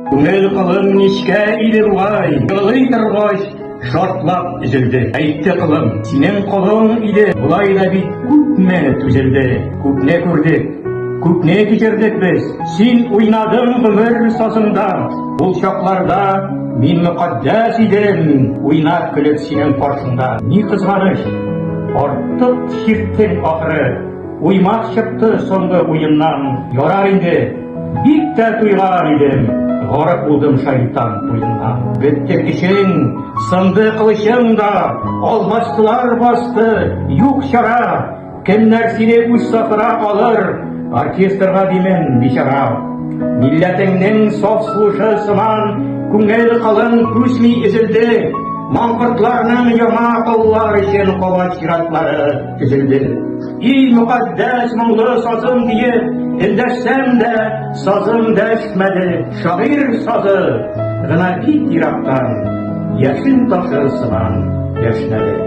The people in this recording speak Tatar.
Күңел кылым нечкә иде бугай, Елый торгач, шартлап өзелде. Әйтте кылым, синең колың иде, Болай да бит күпме түзелде. Күпне күрдек, күпне кичердек без, Син уйнадың гомер сазыңда. Ул чакларда мин мөкатдәс идем, Уйнап көлеп синең каршыңда. Ни кызганыч, артык чирттең ахры, Уймак чыкты соңгы уеннан. Ярар инде, бик тә туйган идем, Гарык булдым шайтан туеннан. Бетте көчең, сынды кылычың да, Алмастылар басты, юк чара. Кемнәр сине үз сафына алыр, Оркестрга димен, бичара. Милләтеңнең саф сулышы сыман, Күңел кылың түзми өзелде. Маңкортларның яңа коллар өчен кабат чиратлары төзелде. И мөкатдәс моңлы сазым диеп, эндәшсәм дә, сазым дәшмәде. Шагыйрь сазы гына бик ерактан, яшен ташы сыман яшьнәде.